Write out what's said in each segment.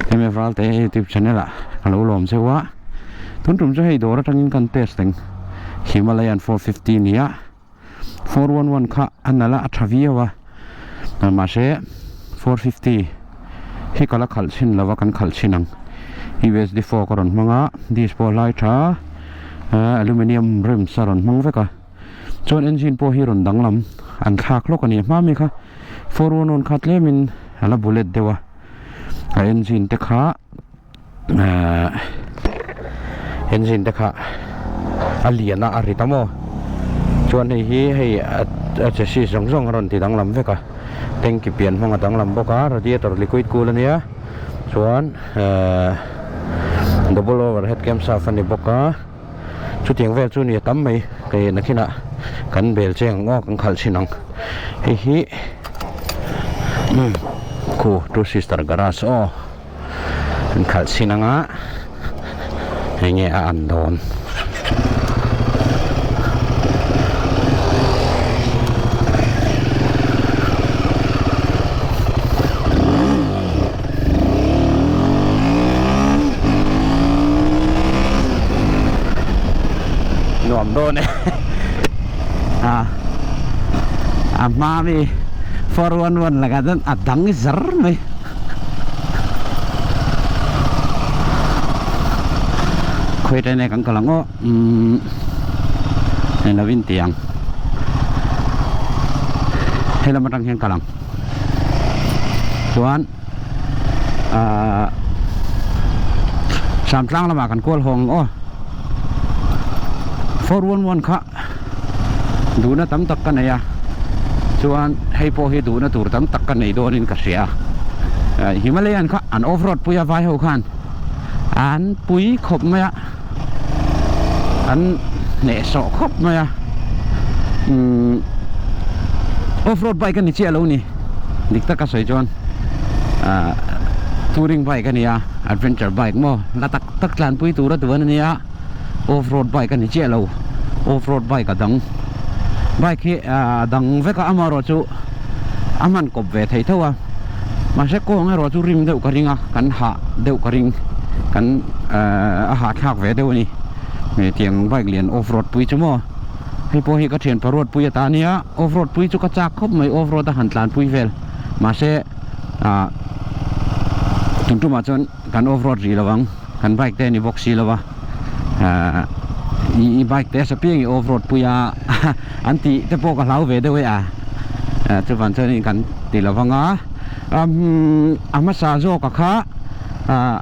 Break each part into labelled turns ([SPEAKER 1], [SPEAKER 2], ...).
[SPEAKER 1] MF Ralte YouTube channel ah ka lo lawm cheu a tun tum chu hei dawr atangin kan test ang Himalayan 450 nia 411 kha a nalh a a tha viau a mahse 450 hi ka la khalh chhin lo a kan khalh chhin ang usd fork a rawn hmang a disc pawh a hlai tha aluminium rims a rawn hmang vek a chuan engine pawh hi rawn danglam an thlak hlawk a ni a hma mi kha 411 kha tlemin a la bullet deuh a a engine te kha ahh engine te kha a lian a a rit a maw chuan hei hi hei a chassis zawng zawng a rawn ti danglam vek a tanky pian hmang a danglam bawk a radiator liquid cool a nia chuan ahh double overhead camshaft a ni bawk a chutiang vel chu ni a tam mai kei nakinah kan bel cheng ang aw kan khalh chhin ang hei hi umm khu two sister garage aw. An khalh chhin anga eng nge a an dawn. Nuam dawn e a a hma mi 411 lakah chuan a dang zar mai. Khawi ṭai nge kan kal ang aw umm hei lo in tih ang he lam aṭang hian kal ang chuan ahh Hramtlang lamah kan kual hawng ang aw 411 kha duhna tam tak ka nei a chuan hei pawh hi duhna tur tam tak ka nei dawnin ka hria a Himalayan kha an off road pui a vai ho khan an pui khawp mai a an hnehsawh khawp mai a umm off road bike a ni chiah lo ni dik taka sawi chuan ah touring bike a ni a adventure bike maw la tak tak tlanpui tura duan a nia. Off road bike a ni chiah lo off road bike a dang bike hi a dang vek a amaherawh chu a hman kawp ve thei tho a mahse kawng erawh chu rim deuh ka ring a kan hah deuh ka ring kan a hahthlak ve deuh a ni hetiang bike lian off road pui chu maw hei pawh hi ka thian paruat pui ata ania off road pui chu ka chak khawp mai off road a han tlan pui vel mahse ah tun tumah chuan kan off road rih lo ang. Kan bike te a ni bawk si lo a ahh i bike te sapiang i off road pui a an tih te pawh ka hlau ve deuh e a ah chuvang chuanin kan ti lo vang a umm a hmasa zawk a kha ah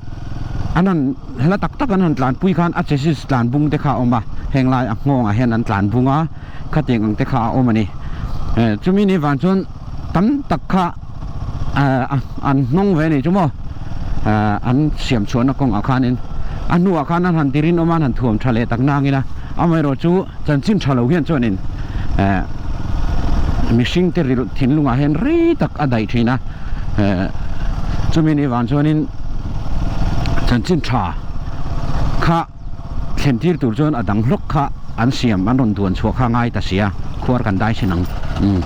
[SPEAKER 1] an han hla tak tak an han tlan pui khan a chassis tlan bung te kha a awm a heng lai a nghawng ah hian an tlan bung a khatiang ang te kha a awm a ni eh chumi ni vang chuan tam tak kha ah an hnawng ve a ni chu maw ah an siam chhuahna kawngah khanin a hnuah khan an han ti rinawm a an han thuam tha leh tak nangin a amaherawh chu chanchin tha lo hian chuanin eh mihring te rilh thinlungah hian rei tak a daih thin a eh chumi ni vang chuanin chanchin tha kha thlen tir tur chuan a dang hlawk kha an siam an rawn duan chhuah kha ngai ta sia khuar kan dai thin ang umm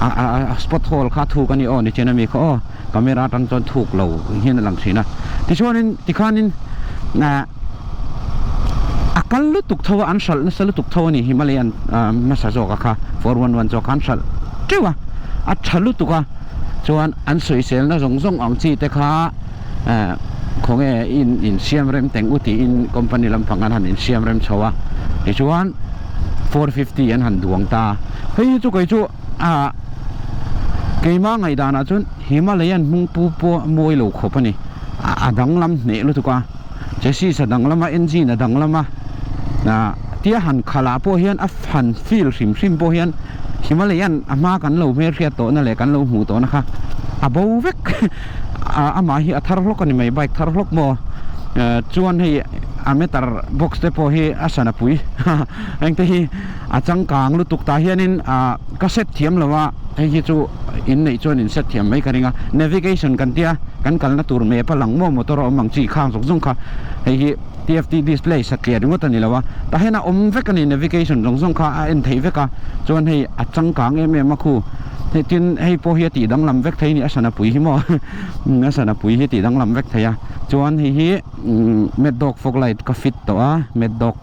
[SPEAKER 1] a a a spot hole kha thuk a ni aw nichen ami kha aw camera atang chuan thuk lo hian a lang thin a tichuanin tikhanin ah a kal lutuk tho a an hralh nasa lutuk tho a ni Himalayan ah hmasa zawk a kha 411 zawk kha an hralh teuh a a tha lutuk a chuan an sawiselna zawng zawng ang chi te kha. Eh khawnge in insiam rem teng u tiin company lampang an han insiam rem chho a tichuan 450 an han duang ta hei hi chu kei chu ah keima ngaihdanah chuan Himalayan hmung pu pawh mawi lo khawp a ni a danglam hneh lutuk a chassis a danglam a engine a danglam a ah tia han khalh ah pawh hian a han feel hrim hrim pawh hian Himalayan a hma kan lo hmelhriat tawhna leh kan lo hmuh tawhna kha a bo vek. Ah amah hi a thar hlawk a ni mai bike thar hlawk maw eh chuan hei A meter box te pawh hi a sana pui engte hi a changkang lutuk tah hianin ah ka set thiam lo a hei hi chu in neih chuan in set thiam mai ka ring a navigation kan tia kan kalna tur map a lang maw motor a awm ang chi khang zawng zawng kha hei hi TFT display satliah ringawt a ni lo a tah hian a awm vek a ni navigation zawng zawng kha a en theih vek a chuan hei a changkang em em a khu hei tin hei pawh hi a tih danglam vek thei a ni a sana pui hi maw a sana pui hi a tih danglam vek thei a chuan hei hi. Mad dog fog light ka fit tawh a mad dog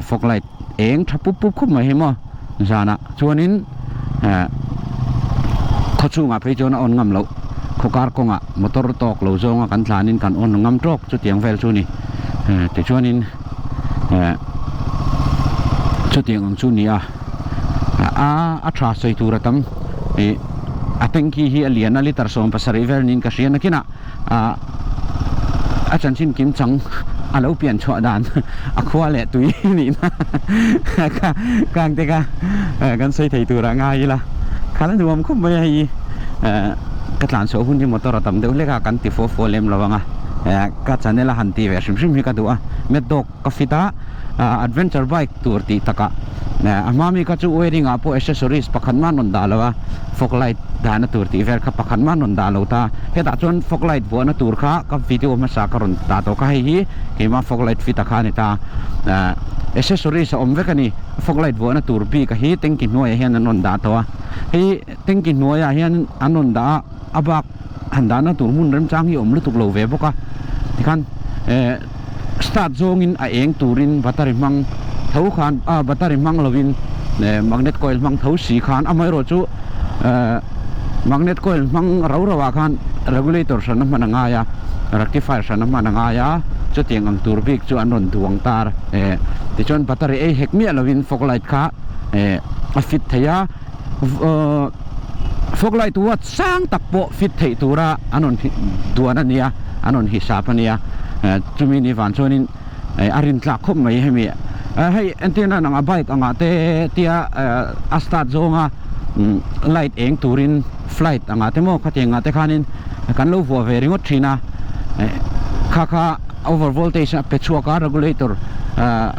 [SPEAKER 1] fog light eng tha pup pup khawp mai hi maw zanah chuanin khaw chhungah phei chuan a on ngam loh khaw kar kawngah motor tawk lo zawnga kan tlanin kan on ngam tawk chutiang vel chu a ni tichuanin chutiang ang chu a ni a a tha sawi tur a tam ih a tanky hi a lian a litre 70 vel niin ka hria nakinah. ah a chanchin kim chang a lo pian chhuah dan a khua leh tui nihna kha kang te kha kan sawi thei tur ah ngai ila kha la nuam khawp mai a hei ka tlan chhuah hun hi motor a tam deuh hlek a kan ti fua fua lem lo ang a ka channel a han ti ve hrim hrim hi ka duh a met dawk ka fit a adventure bike tur tih takah a hma mi kha chu wearing ah pawh accessories pakhat mah an rawn dah lo a fog light dahna tur tih vel kha pakhat mah an rawn dah lo ta hetah chuan fog light vuahna tur kha ka video hmasa ka rawn dah tawh kha hei hi keimah fog light fit a kha a ni ta accessories a awm vek a ni fog light vuahna tur bik a hi tanky hnuaiah hian an rawn dah tawh a hei tanky hnuaiah hian an rawn dah a a bak han dahna tur hmun remchang hi a awm lutuk lo ve bawk a tikhan eh. Start zawngin a eng turin battery hmang tho khan ah battery hmang lovin eh magnet coil hmang tho si khan amaherawh chu eh magnet coil hmang rau rau ah khan regulator hran a hman a ngai a rectifier hran a hman a ngai a chutiang ang tur bik chu an rawn duang tar eh tichuan battery ei hek miah lovin fog light kha eh a fit thei a fog light watt sang tak pawh fit theih tura an rawn duan a nia an rawn hisap a nia chumi ni vang chuanin a rin tlak khawp mai hemi hei entirna nang a bike angah te tia a start zawnga light eng turin flight angah te maw khatiang angah te khanin kan lo vuah ve ringawt thin a kha kha over voltage a pe chhuak a regulator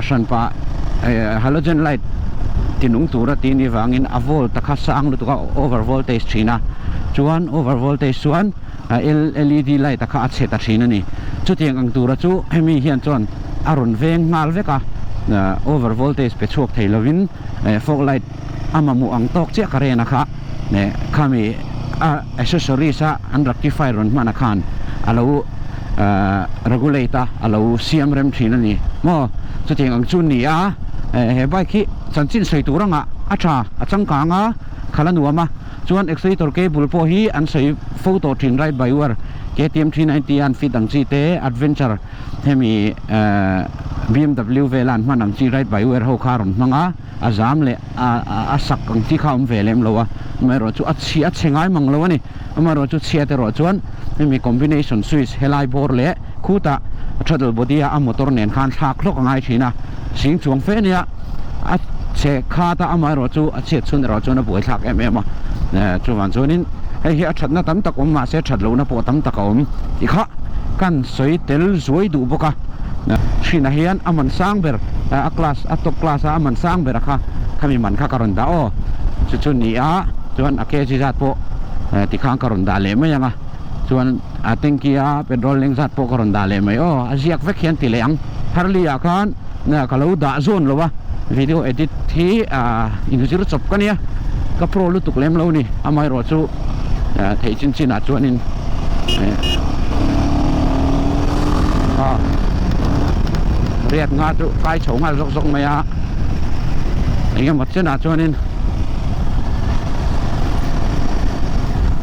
[SPEAKER 1] hranpa halogen light tinung tura tih ni vangin a volt a kha sang lutuk a over voltage thin a chuan over voltage chuan led light a kha a chhe ta thin a ni chutiang ang tura chu hemi hian chuan a rawn veng nghal vek a over voltage pe chhuak thei lovin fog light a mamawh ang tawk chiah ka ren a kha khami a accessories a an rectifier rawn hman a khan a lo regulate a a lo siam rem thin a ni maw chutiang ang chu ni a he bike hi chanchin sawi tur anga a tha a changkang a khalh a nuam a chuan accelerator cable pawh hi an sawi fo tawh thin ride by wire KTM 390 a an fit ang chi te adventure hemi BMW vela an hman ang chi ride by wire ho kha a rawn hmang a. a zam leh a a sak ang chi kha a awm ve lem lo a, amaherawh chu a chhi a chhe ngai mang lo a ni, amaherawh chu chhiat erawh chuan hemi combination switch helai bawr leh khutah throttle body a a motor nen khan thlak hlawk a ngai thin a, sing chuang fe ania a chhe khat a amaherawh chu a chhiat chhun erawh chuan a buai thlak em em a, chuvang chuanin hei hi a thatna tam tak awm mahse that lohna pawh tam tak a awm tih kha kan sawi tel zuai duh bawk a. Hrinah hian a man sang ber a class a top class a a man sang ber a kha khami man kha ka rawn dah aw chu chu ni a chuan a kg zat pawh tikhan ka rawn dah leh mai ang a chuan a tanky a petrol leng zat pawh ka rawn dah leh mai aw a ziak vek hian ti leh ang Harley ah khan ka lo dah zawn lo a video edit hi inzir chawp ka nia ka pro lutuk lem lo ni amaherawh chu theih chin chin ah chuanin a riat nga chu kai chho nghal zawk zawk mai a engemaw chenah chuanin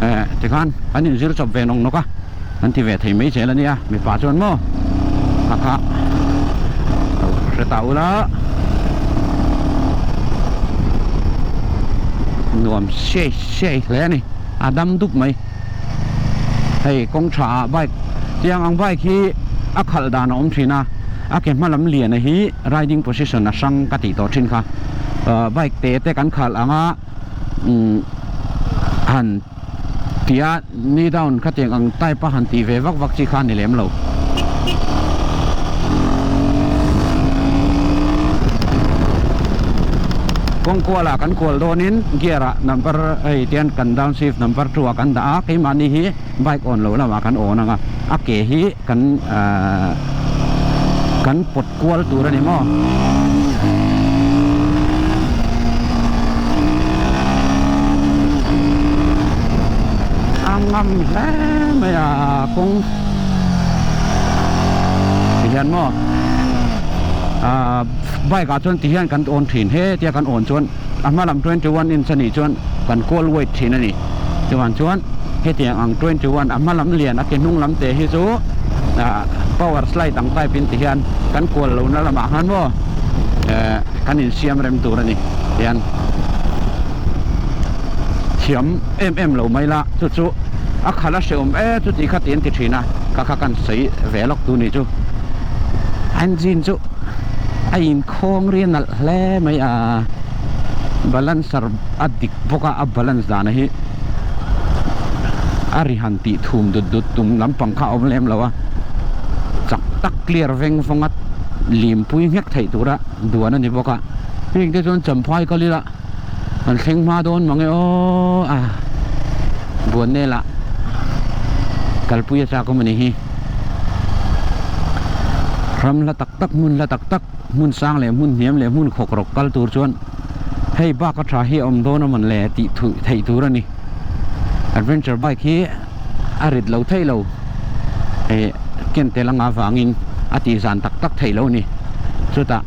[SPEAKER 1] eh tikhan an inzir chawp ve nawk nawk a an ti ve thei mai zel a nia mipa chuan maw kha kha lo hre ta ula nuam siai siai hle a ni a dam dup mai. Hei kawng tha ah bike tiang ang bike hi a khalh dan a awm thin a, a ke hma lam lian a hi riding position a hrang ka tih tawh thin kha. Ahh bike te te kan khalh ang a umm han tia knee down khatiang ang type a han tih ve vak vak chi kha a ni lem lo. Kawng kualah kan kual dawnin gear ah number hei tian kan down shift number two ah kan dah a, keimahni hi bike on loh lamah kan on ang a, a ke hi kan ahh kan pawt kual tur a ni maw. A ngam hle mai a kawng ti hian maw ahh bike ah chuan ti hian kan awn thin he tia kan awn chuan a hma lam 21 inch a nih chuan kan kual weight thin a ni chuvang chuan hetiang ang 21 a hma lam lian a ke hnung lam te hi chu ah power slide ang type in ti hian kan kual lo na lamah khan maw eh kan insiam rem tur a ni tihian thiam em em lo mai la chu chu a khalh a hrehawm e chuti kha ti an ti thin a kha kha kan sawi ve lawk tur ni chu engine chu a inkhawng ri a nalh hle mai a balancer a dik bawk a a balance dana hi a ri han tih thum dut dut tum lampang kha a awm lem lo a chak tak clear veng vawnga limpui nghek theih tura duan a ni bawk a heng te chuan champhai kal ila an thleng hma dawn mange aw a buannel ah kalpui a chak awm a ni hi ram hla tak tak hmun hla tak tak hmun sang leh hmun hniam leh hmun khawk rawk kal tur chuan hei bak a tha hi a awm dawn a mawn le tih thuih theih tur a ni adventure bike hi a rit lo theih lo eh ken tel anga vangin a tih zan tak tak theih lo a ni chutah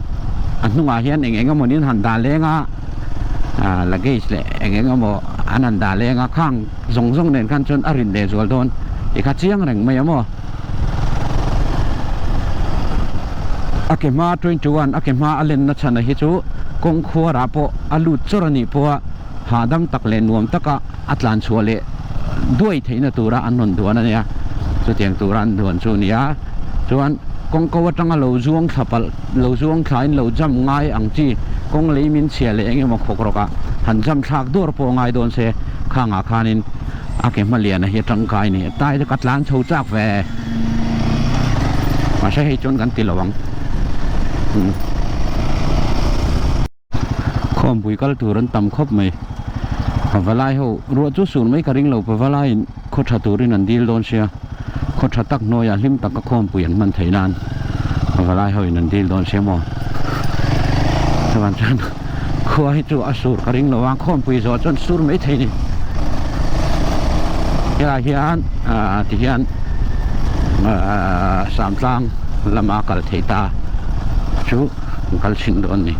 [SPEAKER 1] a hnungah hian eng eng emaw nin han dah leng a ah luggage leh eng eng emaw an han dah leng a khang zawng zawng nen khan chuan a rin leh zual dawn tih kha chiang reng mai a maw. A ke hma 21 a ke hma a lenna chhana hi chu kawng khuarah pawh a lut chawr a nih pawha hahdam tak leh nuam taka a tlan chhuah leh duai theihna tura an rawn duan a nia chutiang tura an duan chu a ni a chuan kawng ko atanga lo zuang thla palh lo zuang thlain lo jam ngai ang chi kawng lei min chhia leh eng emaw khawk rawkah han jam thlak duar pawh ngai dawn se khangah khanin a ke hma liana hi a tangkai a ni tai chu ka tlan chho chak ve mahse hei chuan kan ti lo ang Khawmpui kal tur an tam khawp mai. Pavalai ho ruah chu sur mai ka ring lo Pavalaiin khaw tha turin an dil dawn sia. Khaw tha tak hnuaiah hlim taka khawmpui an hman theih nan Pavalai ho in an dil dawn sia maw. Chuan chuan khua hi chu a sur ka ring lo a khawmpui zawh chuan sur mai thei ni. Helai hian ah tihian ah Samtlang lama kal thei ta chu. An kal chhin dawn ni.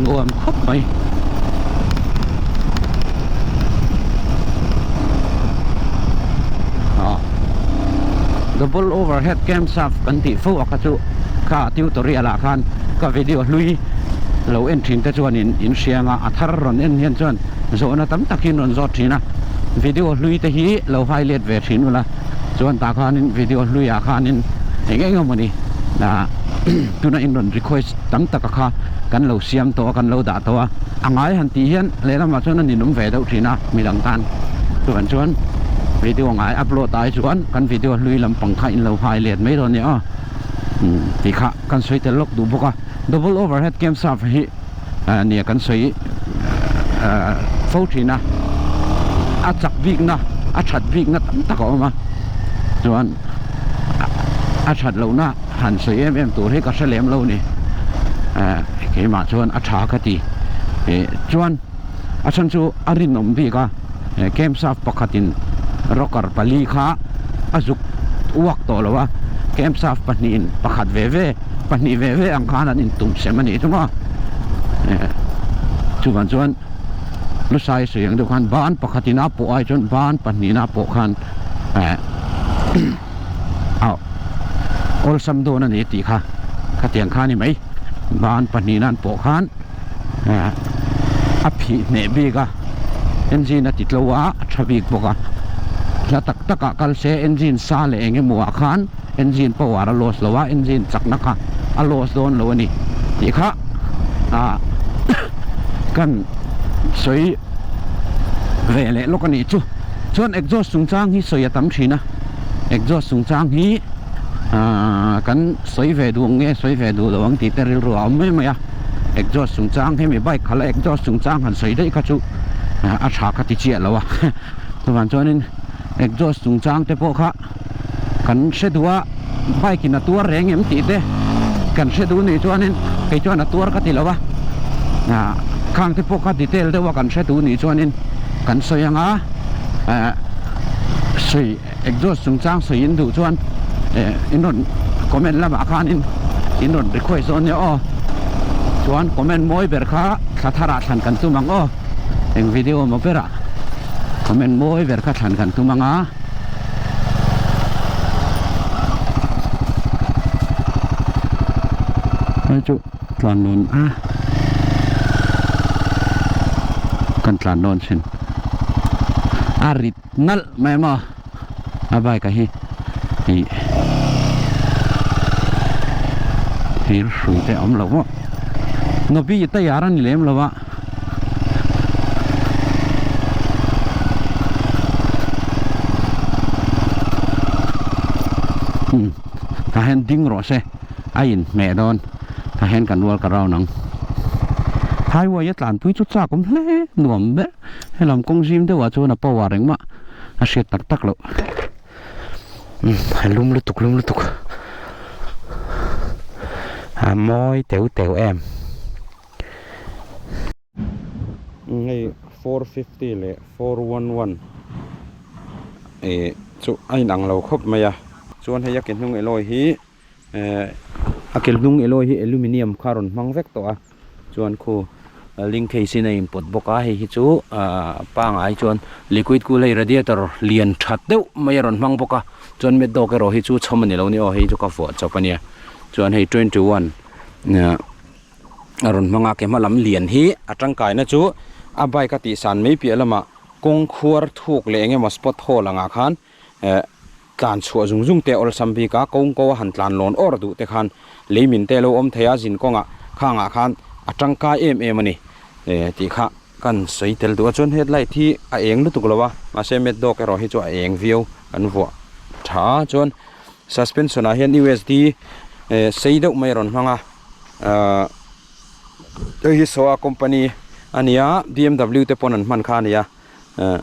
[SPEAKER 1] Nuam khawp mai. Ah. Double overhead camshaft kan tih fo a kha chu kha tutorial ah khan ka video hlui lo en thin te chuanin in hriang a a thar rawn en hian chuan Zawhna tam tak hi rawn zawt thin a, video hlui te hi lo hai let ve thin ula, chuan tah khanin video hluiah khanin eng eng emaw ni ah tuna in rawn request tam taka kha kan lo siam tawh a, kan lo dah tawh a, a ngai han tih hian lehlamah chuan a ninawm ve deuh thin a midang tan chuan chuan video ngai upload ai chuan kan video hlui lampang kha in lo hai let mai dawn nia aw tih kha kan sawi tel lawk duh bawk a, double overhead camshaft hi. nia kan sawi fo thin a a chak bikna a that bikna tam tak a awm a chuan a that lohna han sawi em em tur hi ka hre lem lo ni keimah chuan a tha ka ti chuan a chhan chu a rinawm bik a camshaft pakhatin rocker pali kha a zuk uak tawh lo a camshaft pahnihin pakhat ve ve. Pahnih ve ve ang khan an intum sem a nih chu maw chuvang chuan lusai sawi ang deuh khan ban pakhat ina pawh ai chuan ban pahnihna pawh khan eh a awlsam dawn a ni tih kha khatiang kha a ni mai ban pahnihna an pawh khan eh a phih hneh bik a engine a ti tlo a a tha bik bawk a hla tak tak ah kal se engine sa leh eng emaw ah khan. Engine power a loss lo a, engine chakna kha a loss dawn lo a ni tih kha ah kan sawi ve leh lawk a nih chu. Chuan exhaust chungchang hi sawi a tam thin a, Exhaust chungchang hi aaa kan sawi ve duh ang nge sawi ve duh lo ang tih te rilru a awm mai mai a. Exhaust chungchang hemi bike khalh a exhaust chungchang han sawi daih kha chu a tha ka ti chiah lo a. Chuvang chuanin exhaust chungchang te pawh kha kan hre duh a, bike in a tuar reng em tih te kan hre duh nih chuanin kei chuan a tuar ka ti lo a. Aaa khang te pawh kha detail deuh a kan hre duh nih chuanin kan sawi ang a eh sawi exhaust chungchang sawi in duh chuan eh in rawn comment lamah khanin in rawn request dawn nia aw. Chuan comment mawi ber kha thla tharah thlan kan tum ang aw. Eng video maw berah comment mawi ber kha thlan kan tum ang a. Hei chu tlan nawn a kan tlan nawn thin a rit nalh mai maw a bike a hi ih thir hrui te a awm lo maw nobi tayar a ni lem lo a. Tah hian ding rawh se a inhmeh dawn tah hian kan rual ka round ang highway a tlanpui chu chak awm hle nuam ber helam kawng zim deuhah chuan a power engmah a hriat tak tak loh a lum lutuk lum lutuk a mawi teu teu em. Hei 450 leh 411 eh chu a inang lo khawp mai a chuan hei a ke hnung alloy hi eh a ke hnung alloy hi aluminium kha a rawn hmang vek tawh a chuan khu link case in a inpawt bawk a hei hi chu ah pangai chuan liquid cool hei radiator lian that deuh mai a rawn hmang bawk a chuan met dawk erawh hi chu chhawm a ni lo ni aw hei chu ka vuah chawp a nia chuan hei 21 ah. A rawn hmang a ke hma lam lian hi a tangkaina chu a bike a tihsan mai piah lamah kawng khuar thuk leh eng emaw spot hole angah khan eh tlan chhuah zung zung te a awlsam bik a kawng ko a han tlan lawn awr duh te khan lei min te a lo awm thei a zin kawngah khangah khan a tangkai em em a ni eh tih kha kan sawi tel duh a chuan headlight hi a eng lutuk lo a mahse met dawk erawh hi chu a eng viau kan vuah tha a chuan suspension ah hian U_S_D eh sei deuh mai a rawn hmang a. Ahh hei hi Soa company a ni a B_M_W te pawn an hman kha a ni a ahh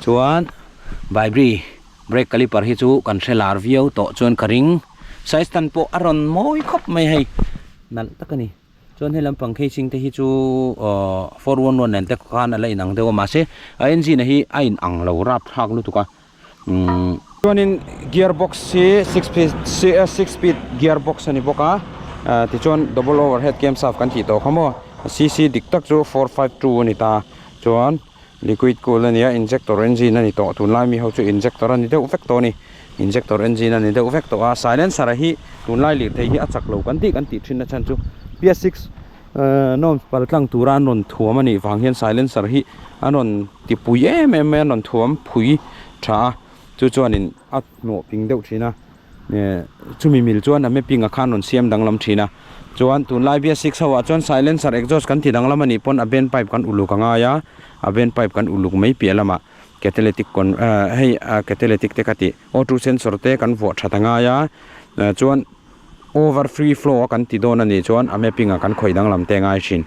[SPEAKER 1] chuan baibri brake caliper hi chu kan hre lar viau tawh chuan ka ring size tan pawh a rawn mawi khawp mai hei nalh tak a ni chuan hei lampang casing te hi chu ahh 411 nen te khan a la inang deuh a mahse a engine hi a inang lo rapthlak lutuk a. Umm chuanin gear box hi six speed six speed gear box a ni bawk a ah tichuan double overhead camshaft kan tih tawh kha maw cc dik tak chu 452 a ni ta chuan liquid cool a ni a injector engine a ni tawh tunlai mi ho chu injector a ni deuh vek tawh a ni injector engine a ni deuh vek tawh a silencer hi tunlai lirthei hi a chak lo kan tih kan tih thin na chhan chu P_S six Norms pal tlang tura an rawn thuam a nih vang hian silencer hi an rawn ti pui em em mai a an rawn thuam phui tha a chu chuanin a hnawh ping deuh thin a chumi mil chuan a mapping ah khan rawn siam danglam thin a chuan tunlai B S six ho ah chuan silencer exhaust kan ti danglam a nih pawn a band pipe kan uluk a ngai a a band pipe kan uluk mai piah lamah catalytic con hei catalytic te ka tih auto sensor te kan vuah that a ngai a chuan. Over free flow a kan ti dawn a nih chuan a mapping ah kan khawih danglam te ngai thin.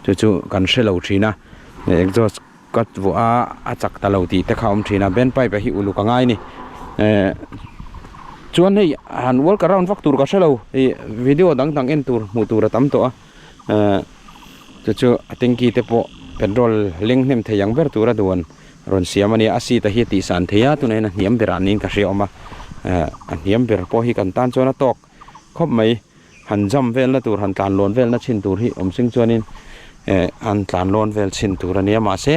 [SPEAKER 1] Chu chu kan hre lo thin a, exhaust ka vuah a a chak ta lo tih te kha a awm thin a, band pipe ah hi uluk a ngai a ni. Eh chuan hei han work around vak tur ka hre lo, ih video dang dang en tur hmuh tur a tam tawh a, eh chu chu a tanky te pawh petrol leng hnem thei ang ber tur a duan rawn siam a nia, a seat a hi a tihsan thei a, tunah hian a hniam berah niin ka hria awm a, eh a hniam ber pawh hi kan tan chuan a tawk khawp mai, han jump velna tur han tlan lawn velna chhin tur hi awm sing chuanin eh han tlan lawn vel chhin tur a nia mahse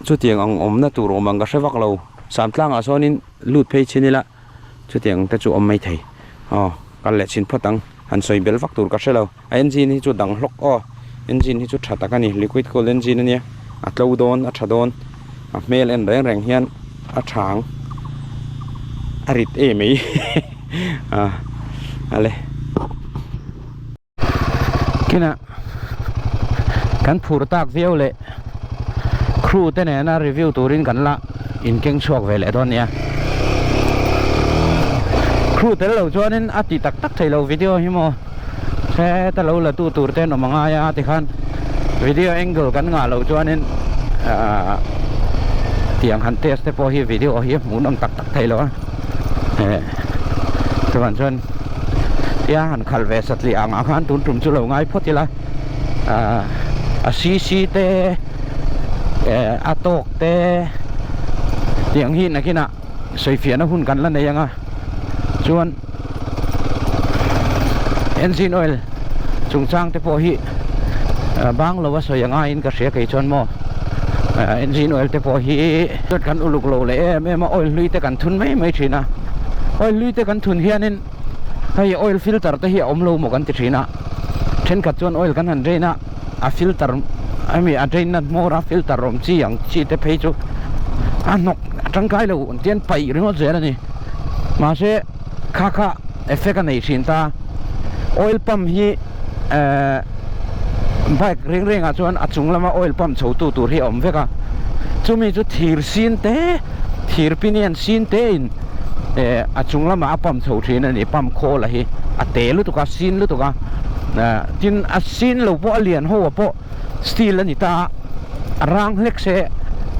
[SPEAKER 1] chutiang ang awmna tur awm ang ka hre vak lo, Samtlangah sawnin lut phei chhin ila chutiang te chu awm mai thei aw kal leh chhin phawt ang han sawi belh vak tur ka hre lo a engine hi chu dang hlawk aw engine hi chu tha tak a ni liquid cool engine a nia a tlo dawn a tha dawn a hmel en reng reng hian a tha ang a rit em mai a ale. Kinah kan phur tak viau leh crew te nena review turin kan la inkeng chhuak ve leh dawn nia. Crew tel lo chuanin a ti tak tak thei lo video hi maw heta lo la tu tur te an awm a ngai a tikhan video angle kan ngah loh chuanin ahh tiang han test te pawh hi video hi a hmuhnawm tak tak thei lo a eh chuan chuan tia han khalh ve satliah ang ah khan tun tum chu lo ngai phawt ila ahh a cc te eh a tawk te tiang hi nakinah sawifiahna hun kan la nei ang a chuan engine oil chungchang te pawh hi bang lo a sawi a ngaiin ka hria kei chuan maw engine oil te pawh hi chuan kan uluk lo leh em em a oil hlui te kan thun mai mai thin a oil hlui te kan thun hianin hei oil filter te hi a awm lo maw kan ti thin a thenkhat chuan oil kan han drain a a filter hemi a drain na hmawr a filter awm chi ang chi te phei chu a hnawk a tangkai lo ang tian paih ringawt zel a ni mahse kha kha effect a nei thin ta oil pump hi ehh bike reng reng ah chuan a chung lama oil pump chho tu tur hi a awm vek a chumi chu thir sin te thir pinian sin te in eh a chung lamah a pump chho thin a ni pump khawl a hi a te lutuk a sin lutuk a eh tin a sin lo pawh a lian ho ah pawh steel a ni ta a a rang hlek se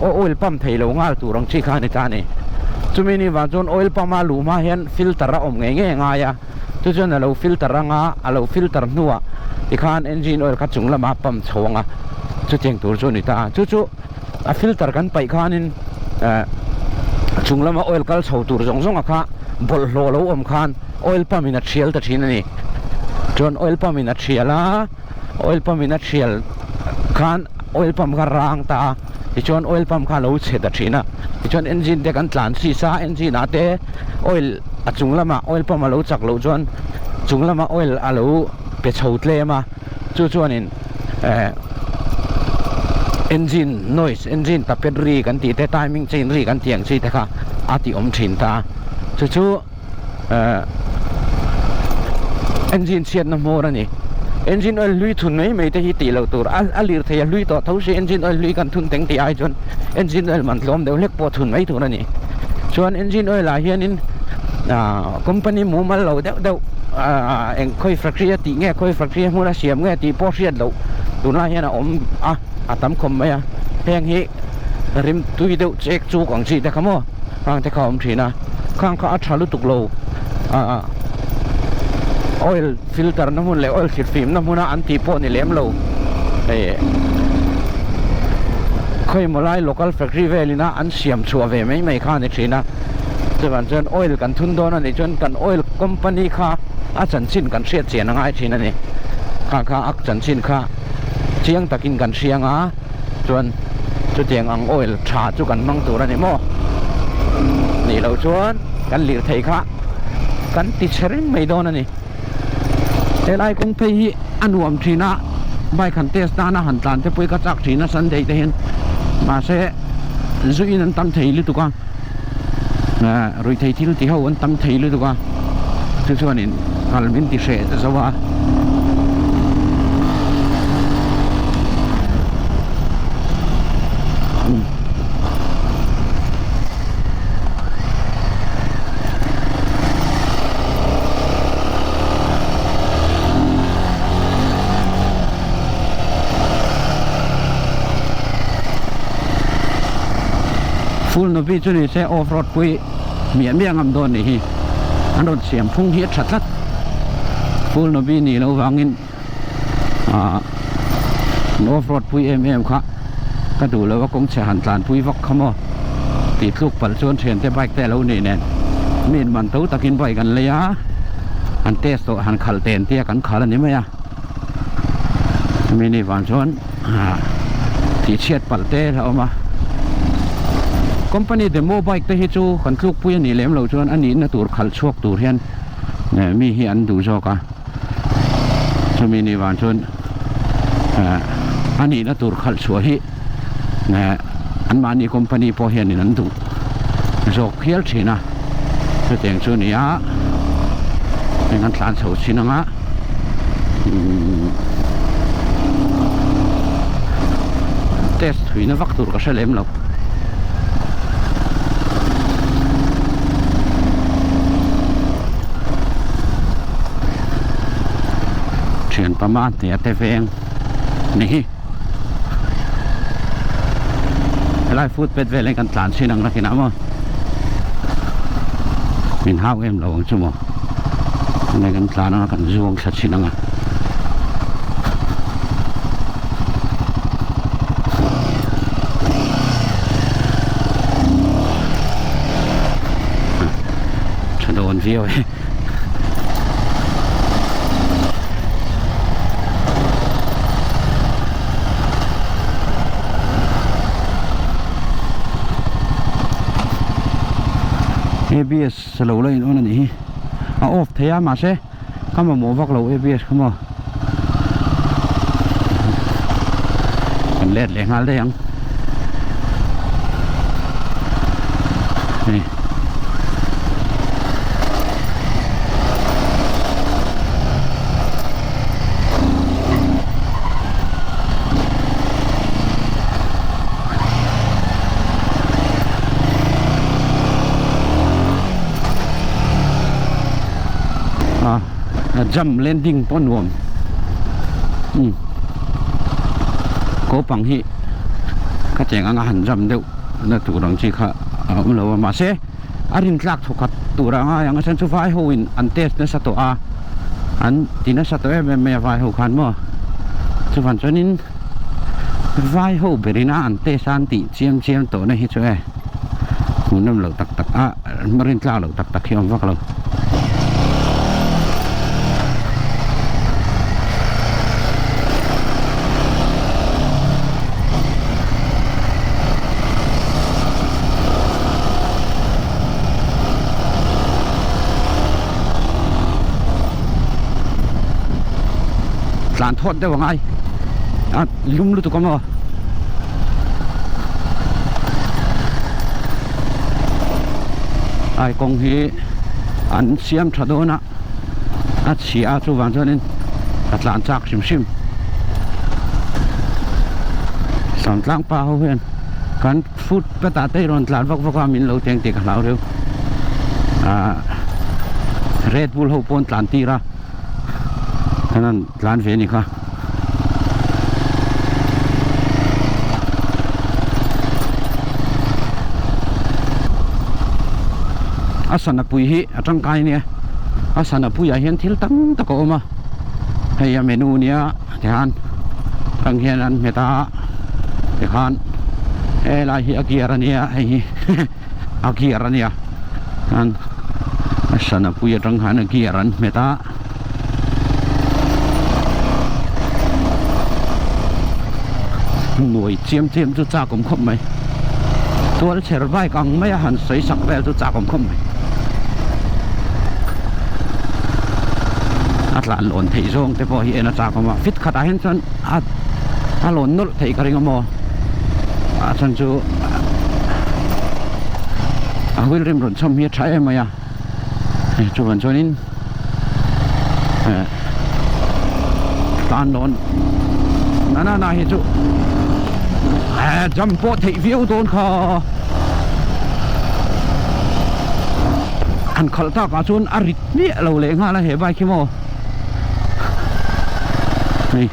[SPEAKER 1] oil pump thei lo nghal tur ang chi kha a ni ta a ni chumi ni vang chuan oil pump a luh hma hian filter a awm ngei ngei a ngai a chu chuan a lo filter anga a lo filter hnuah tikhan engine oil kha chung lamah a pump chho ang a chutiang tur chu a ni ta a chu chu a filter kan paih khanin eh chung lama oil kal chho tur zawng zawng a kha bawlhhlawh lo awm khan oil pump in a thial ta thin a ni chuan oil pump in a thial a oil pump in a thial khan oil pump kha rang ta a tichuan oil pump kha a lo chhe ta thin a tichuan engine te kan tlan chis a engine ah te oil a chung lamah oil pump a lo chak loh chuan chung lamah oil a lo pe chho tlem a. Chu chuanin eh engine noise engine tapet ri kan tih te timing chain ri kan tih ang chi te kha a ti awm thin ta chu chu eh engine chhiatna hmawr a ni engine oil hlui thun mai mai te hi tih loh tur a a lir thei a hlui tawh tho si engine oil hlui kan thun teng tih ai chuan engine oil man tlawm deuh hlek pawh thun mai tur a ni chuan engine oil ah hianin ah company mumal lo deuh deuh ah eng khawi factory a tih nge khawi factory a hmun a siam nge tih pawh hriat loh tunlai hian a awm a a tam khawp mai a heng hi rim tui deuh chek chuk ang chi te kha maw khang te kha a awm thin a khang kha a tha lutuk lo ah oil filter na hmun leh oil thlit fim na hmuna an tih pawh ni lem lo hei khawi maw lai local factory velin a an siam chhuah ve mai mai kha a ni thin a chuvang chuan oil kan thun dawn a nih chuan kan oil company kha a chanchin kan hriat chian a ngai thin a ni kha kha a chanchin kha chiang takin kan hriang a chuan chutiang ang oil tha chu kan hmang tur a ni maw nih loh chuan kan lirthei kha kan ti chhe reng mai dawn a ni helai kawng phei hi a nuam thin a bike han test nana han tlan te pawh hi ka chak thin a sunday te hian mahse zuiin an tam thei lutuk a. Ruihtheih thil ti ho an tam thei lutuk a chu chuanin kal min ti hreh zo a. Full Novi chu ni se off road pui miah miah ngam dawn nih hi an rawn siam phung hi a tha tlat Full Novi nih loh vangin ah an off road pui em em kha ka duh loh a kawng chhe han tlan pui vak kha maw tih tluk palh chuan thiante bike te a lo nih nen mi in man to takin bike an lei a an test tawh han khalh ten tia kan khalh a ni mai a. Chumi ni vang chuan tih chhiat palh te a awm a company demo bike te hi chu kan tluk pui a nih lem loh chuan a nihna tur khalh chhuak tur hian mi hi an duh zawk a chumi ni vang chuan a nihna tur khalh chhuah hi anmahni company pawh hianin an duh zawk hial thin a chutiang chu a ni a heng an tlan chho chin ang a test thuina vak tur ka hre lem lo. Thianpa Mahnia te veng ni hi. Helai footpath vel hian kan tlan chhin ang nakinah maw. Min hau em lo ang chu maw. Helai kan tlan anga kan zuang thla chhin anga. Tha dawn viau e. ABS lo la in on a nih hi a off thei a mahse ka mamawh vak lo ABS kha maw kan let leh nghal daih ang hei. A jump landing pawh nuam umm ko pang hi ka cheng anga han jump deuh na tur ang chi kha a awm lo a mahse a rin tlak thawk khat tur a ngai ang a chhan chu vai ho in an test nasa tawh a an ti nasa tawh em em mai a vai ho khan maw chuvan chuanin vai ho berin a an test a an tih chiam chiam tawh na hi chu e hmuhnawm loh tak tak a rin tlak loh tak tak hi a awm vak lo. Tlan thawt deuh angai a lum lutuk a maw. Ai kawng hi an siam tha dawn a a chhia a chuvang chuanin ka tlan chak hrim hrim Samtlang pa ho hian kan foot path ah te hi rawn tlan vak vak a min lo teng tih ka hlau reuh ah Red Bull ho pawn tlan tir a an tlan ve a ni kha. A sana pui hi a tangkai nia a sana puiah hian thil tam tak a awm a hei a menu nia tikhan tang hian an hmet a tikhan helai hi a gear a nia hei hi a gear a nia chuan a sana pui atang khan a gear an hmet a. Nuai chiam chiam chu chak awm khawp mai tual chher bike ang mai a han sawi sak vel chu chak awm khawp mai a tlan lawn theih zawng te pawh hi en a chak awm a fit khatah hian chuan a a lawn nawlh theih ka ring a maw a chhan chu a wheel rim rawn chhawm hi a tha em mai a. Chuan chuanin tan dawn na na na hi chu jump pawh theih viau dawn kha han khalh tak ah chuan a rit miah lo leh nghal a he bike hi maw hei.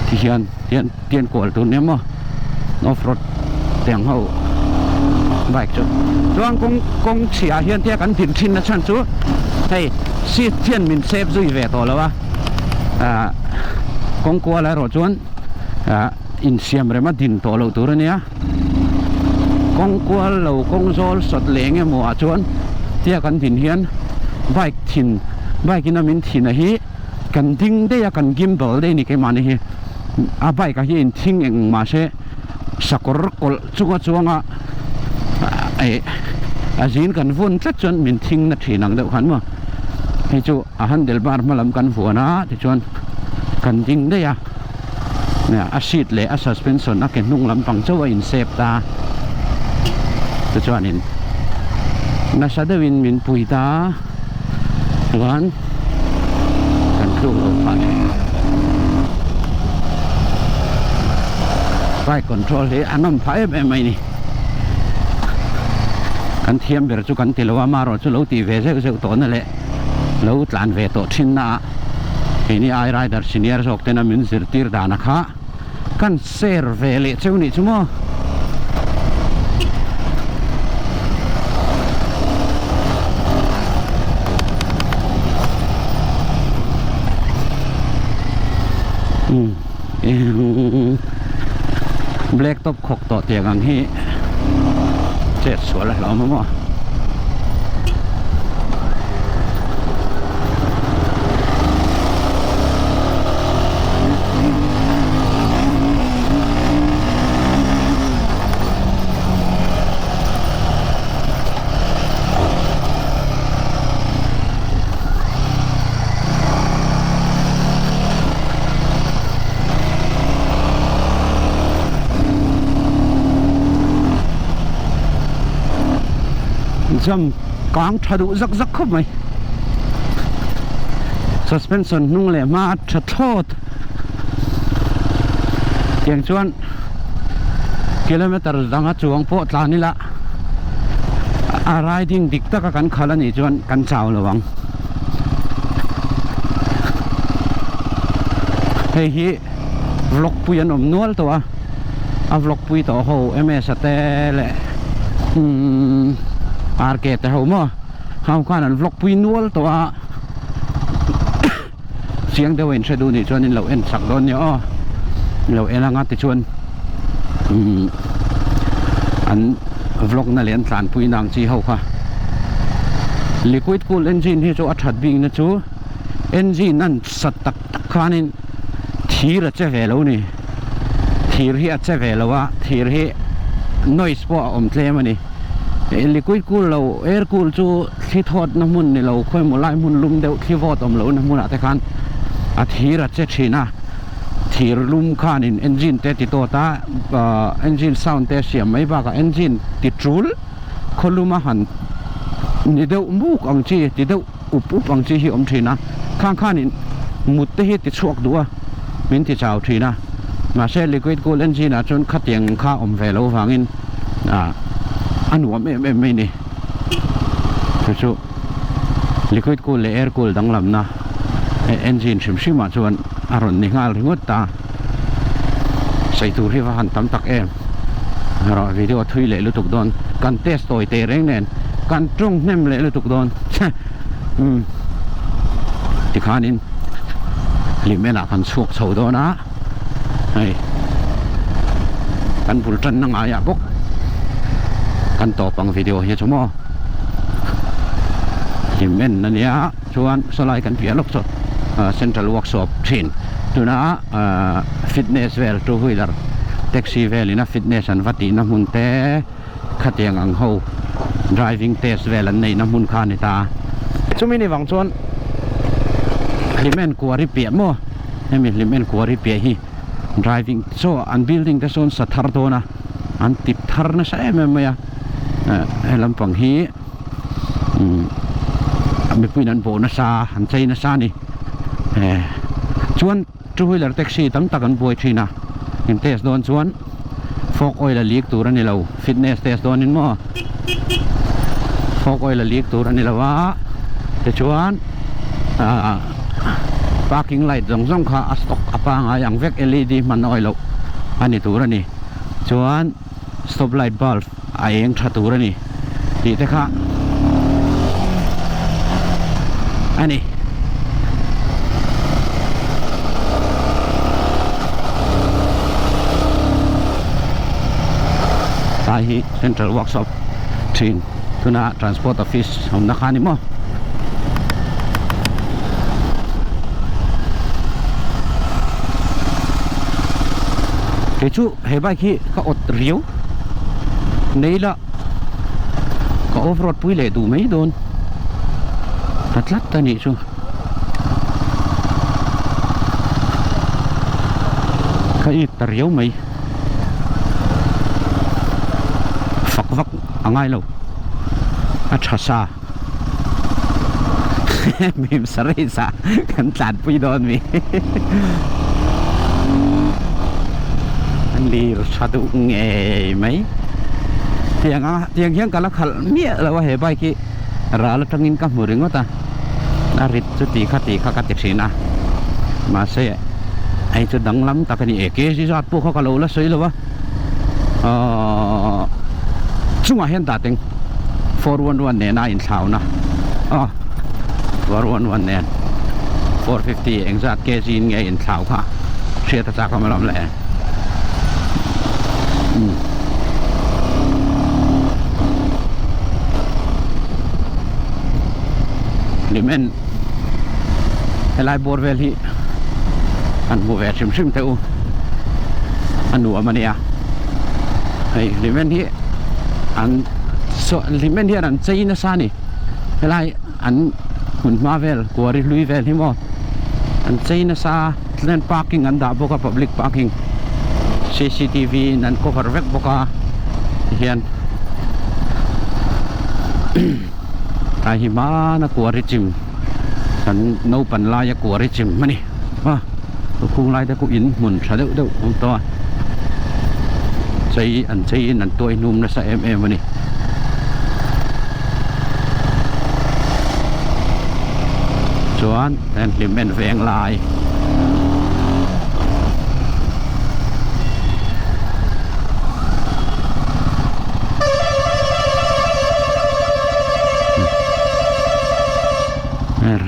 [SPEAKER 1] Ti hian tian tian kual tur nia maw off road tiang ho bike chu chuan kawng kawng chhiah ah hian tia kan din thin na chhan chu hei seat hian min save zui ve tawh lo a ah kawng kual erawh chuan ah insiam rem a din tawh loh tur a nia. Kawng kual lo kawng zawl sawt leh eng emaw ah chuan tia kan din hian bike thin bike in a min thin a hi kan ding daih a kan gimbal daih a ni keimahni hi a bike ah hian inthing eng mahse sakawr kawlh chunga chuanga eh a zin kan vun tlat chuan min thing na thin ang deuh khan maw hei chu a handle bar hma lam kan vuan a tichuan kan ding daih a. A seat leh a suspension a ke hnung lampang chauh a in sep ta tichuanin nasa deuhin min pui ta chuan kan tluk lo phah thin. Bike control hi a nawm phah em em mai ni. Kan thiam ber chu kan ti lo a, amaherawh chu lo tih ve zeuh zeuh tawhna leh lo tlan ve tawh thinna ah keini ai rider senior zawk tena min zirtir dana kha kan share ve leh cheu nih chu maw. Black top khawk tawh tiang ang hi chet sual a hlauhawm a maw. Jam kang tha duh zak zak khawp mai suspension hnung leh hma a tha thlawt tiang chuan kilometer danga chuang pawh tlan ila a riding dik taka kan khalh a nih chuan kan chau lo ang hei hi vlog pui an awm nual tawh a a vlog pui tawh ho ms a te leh umm rk te ho maw ho khan an vlog pui nual tawh a. Chiang deuh a inhre duh nih chuan in lo en chak dawn nia aw. In lo en anga tichuan umm an vlog na leh an tlanpui na ang chi ho kha. Liquid cool engine hi chu a that bik na chu engine an sat tak tak khanin thir a che ve lo ni. Thir hi a che ve lo a, thir hi noise pawh a awm tlem a ni. Liquid cool lo air cool chu thli thawt na hmun ni lo khawimaw lai hmun lum deuh thli vawt awm loh na hmunah te khan a thir a che thin a thir lum khanin engine te ti tawt a engine sound te a siam mai bakah engine ti tul khaw lum a han ni deuh muk ang chi ti deuh up up ang chi hi awm thin a khang khanin mut te hi ti chhuak duh a min ti chau thin a mahse liquid cool engine ah chuan khatiang kha awm ve loh vangin ah a nuam em em mai ni chu chu liquid cool leh air cool danglamna engine hrim hrim ah chuan a rawn ni nghal ringawt ta sawi tur hi va han tam tak em erawh video thui leh lutuk dawn kan test tawi teh reng nen kan tawng hnem leh lutuk dawn umm tikhanin hlimenah kan chhuak chho dawn a hei kan bul tanna ngaiah bawk kan tawp ang video hi chu maw hlimen ania chuan sawlai kan piah lawk chu central workshop thin tuna fitness vel two wheeler taxi velin a fitness an va tihna hmun te khatiang ang ho driving test vel an neihna hmun kha a ni ta a. Chumi ni vang chuan hlim enkuari piah maw hemi hlim enkuari piah hi driving chaw an building te sawn sa thar dawn a an tip thar nasa em em mai a he lampang hi umm mipuiin an bawh nasa an chei nasa a ni chuan Two wheeler taxi tam tak an buai thin a, in test dawn chuan fork oil a leak tur a ni lo, fitness test dawnin maw fork oil a leak tur a ni lo a, tichuan ah parking light zawng zawng kha a stock a pangai ang vek led hman a awih loh a ni tur a ni, chuan stop light bulb a eng tha tur a ni tih te kha a ni. Tlai hi Central Workshop thin tuna Transport Office awmna kha a ni maw. Kei chu he bike hi ka awt riau nei ila ka off road pui leh duh mai dawn ta tlat a nih chu ka it ta riau mai fak vak a ngai lo a tha sa mim sarei sa kan tlan pui dawn mi. Lir tha duh ngei mai. Tiang a tiang hian ka la khalh miah lo a he bike hi ral atangin ka hmu ringawt a. A rit chu ti kha ti kha ka ti thin a. Mahse hei chu danglam tak a ni e. Kg zat pawh kha ka lo la sawi lo a. Ahh chungah hian dah teng 411 nena inthlauna aw 411 nen 450 engzat kg in nge inthlau kha hriat a chak awm alawm le umm hlim en helai bawr vel hi an hmu ve hrim hrim teh u a nuam a nia hei hlimen hi an saw hlimen hian an chei nasa a ni helai an hmun hma vel kuari hlui vel hi maw an chei nasa chuan parking an dah bawk a public parking cctv in an cover vek bawk a tihian tlai hi hmana kuari chim kan naupan laia kuari chim a ni a lukhung lai te khu in hmun tha deuh deuh a awm tawh a chei an chei in an tuai hnum nasa em em a ni. Chuan an hlim en veng lai.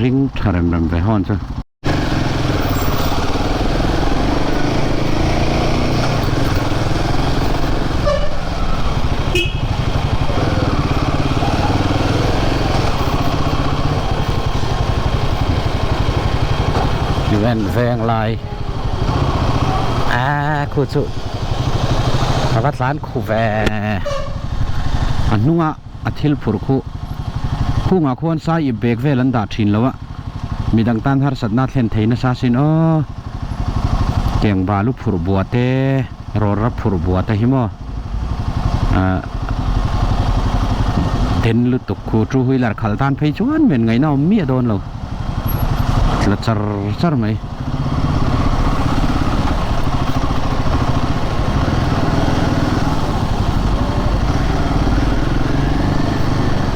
[SPEAKER 1] Ring tha rem rem ve hawn chu. Event veng lai a khu chu a va tlan khu ve a hnunga a thil phurh khu khungah khuan sai ip bag vel an dah thin lo a midang tan harsatna thlen thei nasa sin aw tiang balu phurh bua te rawra phurh bua te hi maw ah den lutuk khu two wheeler khalh tan phei chuan men ngaihna awm miah dawn lo tla char char mai.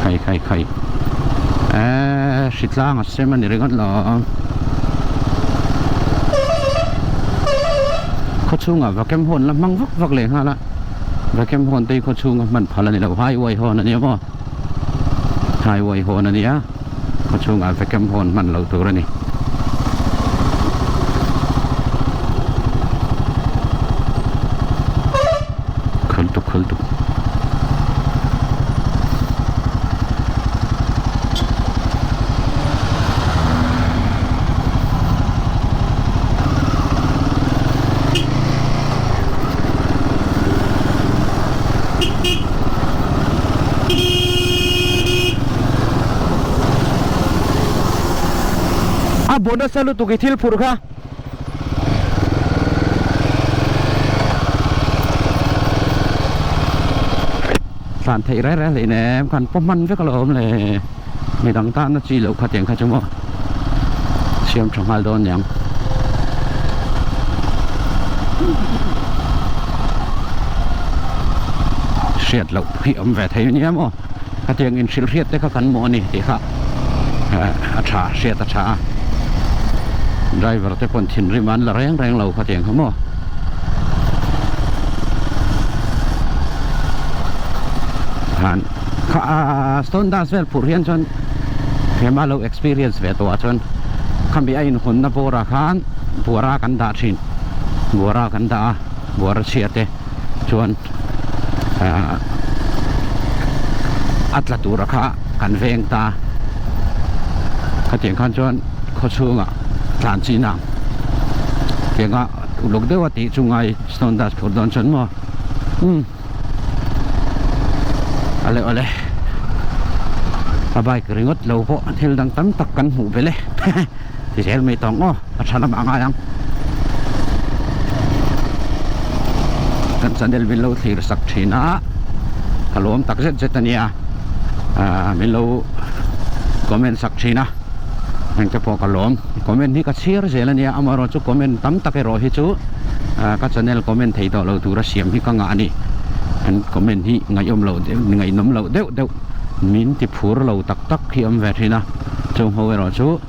[SPEAKER 1] Khai khai khai eee hritlang a sem a ni ringawt lo khaw chhungah vacuum horn la hmang vak vak leh nghal a vacuum horn te hi khaw chhunga hman phal a ni lo highway horn a nia maw highway horn a nia. Khaw chhungah vacuum horn hman loh tur a ni. Khul tuk khul tuk. A bu nasa lutuk i thil phurh kha. Tlan theih reng reng hleih nem khan paw hman vek alawm le midang tan a chi loh kha tiang kha chu maw siam tha nghal dawn niang. Hriat loh hi awm ve thei ania maw khatiang in hrilh hriat te kha kan hmuh a ni tih kha a tha hriat a tha a driver te pawn thinrim an la reng reng lo khatiang kha maw. Han kha stone dust vel phurh hian chuan hema lo experience ve tawh ah chuan khami a inhawnna bawrah khan buara kan dah thin buara kan dah a buara chhia te chuan ah a tla tura kha kan veng ta khatiang khan chuan khaw chhungah tlan chin ang tianga uluk deuh a tih chu ngai stone dust phur dawn chuan maw umm. Ale awle a bike ringawt lo pawh thil dang tam tak kan hmuh belh e ti zel mai tawng aw a tha lamah a ngai ang kan channel min lo thlir sak thin a ka lawm tak zet zet a nia ah min lo comment sak thin a engte pawh ka lawm comment hi ka chhiar zel a nia amaherawhchu comment tam tak erawh hi chu. Ka channel comment thei tawh lo tura siam hi ka ngah a ni. An comment hi ngaihawm loh deuh, ngaihnawm loh deuh deuh min ti phur lo tak tak hi awm ve thin a. Chung ho erawh chu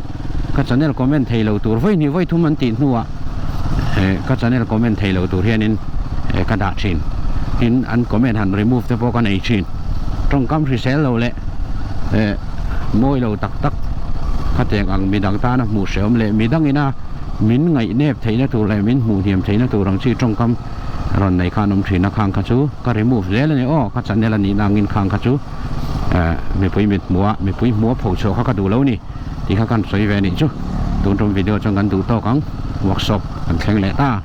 [SPEAKER 1] ka channel comment thei lo tur vawi hnih vawi thum an tih hnuah ka channel comment thei lo tur hianin ka dah thin. Tin, an comment han remove te pawh ka nei thin. Tawngkam hrisel lo leh mawi lo tak tak khatiang ang midang tana hmuh hrehawm leh midangina Min ngaihnep theihna tur leh min hmuh hniam theihna tur ang chi tawngkam rawn nei khan awm thin a, khang kha chu ka remove zel a ni aw, ka channel a nihna angin khang kha chu mipui mit hmuh a, mipui hmuh a pho chhuah kha ka duh lo ni tih kha kan sawi ve a nih chu. Tun tum video chuan kan duh tawk ang, workshop kan thleng leh ta.